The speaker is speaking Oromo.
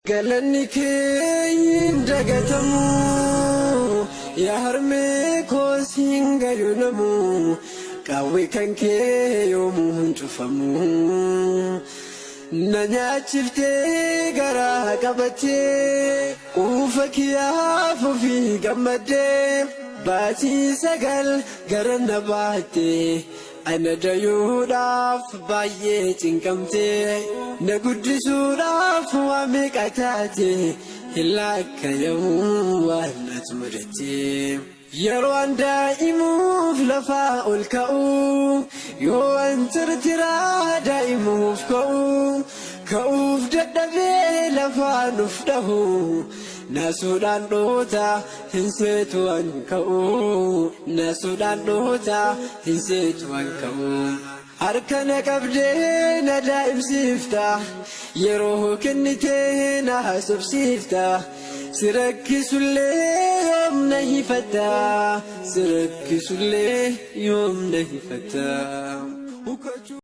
Galanni kee hin dagatamu, yaa harmee koo siin gayu namu, qaawwi kan kee yoomuu hin cufamu. Na nyaachiftee garaa qabattee, quufa kiyyaaf ofii gammaddee, baatii 9 gara na baattee, ana dayuudhaaf baay'ee cinqamtee, na guddisuudhaaf waa meeqa taate, hin laakkayamu waan ati mudatte. Yeroo an daa'imuuf lafaa ol ka'u, yoo an tirtiraa daa'imuuf ka'u, ka'uuf dadhabee lafaa nuf dhahu, naasuudhaan dhoota hin seetu an ka'u, naasuudhaan dhoota hin seetu an ka'u. Harka na qabdee na daa'imsiifta, yeroo kennitee na haasofsiifta, si rakkisullee yoom na hifatta, si rakkisullee yoom na hifatta.